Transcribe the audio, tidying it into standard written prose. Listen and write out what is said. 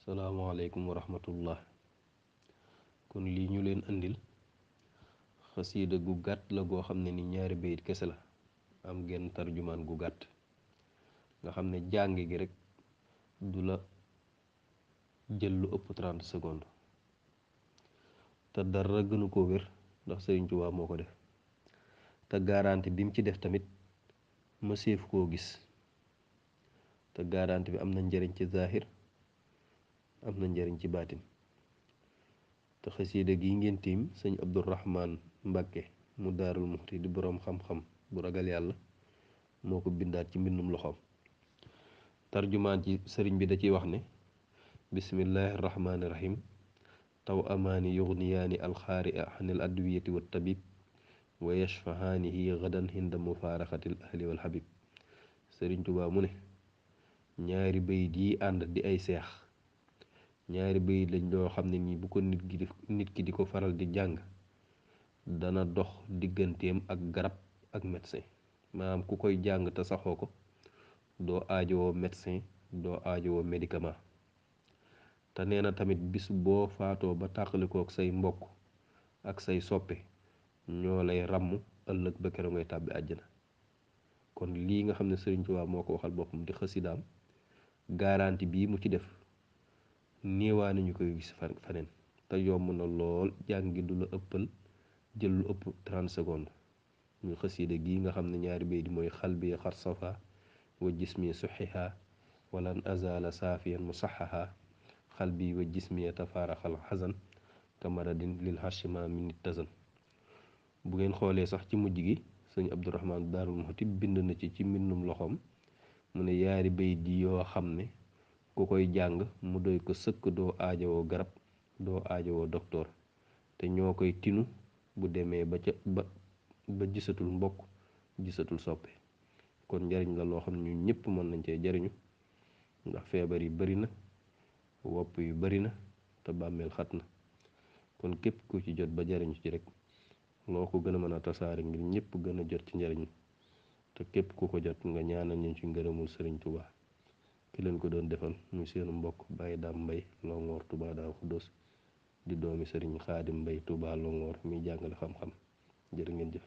salaamaaleykum wa rahmatullah. kon lii ñu leen andil xasiida gu gàtt la goo xam ne ni ñaari bayit kese la, am genn tarjumaan gu gàtt nga xam ne jàng gi rek du la jël lu ëpp 30 secondes te dara gënu ko wér ndax Sëriñ Tuubaa moo ko def te garanti bi mu ci def tamit mëseef koo gis te garanti bi am na njëriñ ci zahir, am na njëriñ ci baatin. te xasiida gi ngeen tiim sëñ Abdourahman Mbàkke mu Daarul Muxti di boroom xam-xam bu ragal yàlla moo ko bindaat ci mbindum loxoom. tarjumaan ci sëriñ bi da ciy wax ne bismillahi rahmaani rahim taw amaani yugniyaani alxaari anil adwiyati wa tabib wa yashfahaanihi gadan hinda mufaaraxatil ahli wal habib. Sëriñ Tuubaa mu ne ñaari bayit yi ànd di ay seex, ñaari bayit lañ doo xam ne nii bu ko nit ki di ko faral di jàng dana dox digganteem ak garab ak médecin. maanaam ku koy jàng te saxoo ko doo aajowoo médecin, doo aajowoo médicament. te nee na tamit bis boo faatoo ba tàqalikook say mbokk ak say soppe ñoo lay ràmm ëllëg ba keroog ngay tàbbi àjjana. kon lii nga xam ne Sëriñ Tuubaa moo ko waxal boppam di xasidaam, garanti bii mu ci def néewaa nañu koy gis faneen te yomb na lool. jàng gi du la ëppal jël lu ëpp 30 secondes. ñu xasida gii nga xam ne ñaari bay di mooy xal bi xar safa wa jismi suxiha walan azala saafiyan musaxaha xal bi wa jismi tafaaraxal xasan kamaradin lil hashima min nit tazan. bu ngeen xoolee sax ci mujj gi sëñ Abdourahman Daarul Muxti bind na ci mbindum loxoom mu ne yaari bay di yoo xam ne ku koy jàng mu doy ko sëkk, doo aajowoo garab, doo aajowoo doktoor, te ñoo koy tinu bu demee ba gisatul mbokk, gisatul soppe. kon njariñ la loo xam ne ñun ñëpp mën nañ cee jariñu ndax feebar yi bari na, wopp yu bari na, te bàmmeel xat na. kon képp ku ci jot ba jariñu ci rek loo ko gën a mën a tasaare ngir ñëpp gën a jot ci njariñ, te képp ku ko jot nga ñaanal ñu ci ngërëmul Sëriñ Tuubaa. ki leen ko doon defal muy seenu mbokk Baye Dame Mbaye Longoor Touba Daaru Xuddoos di doomi Sëriñ Xaadim Mbay Touba Longoor miy jàngale xam-xam. jërë ngeen jëf.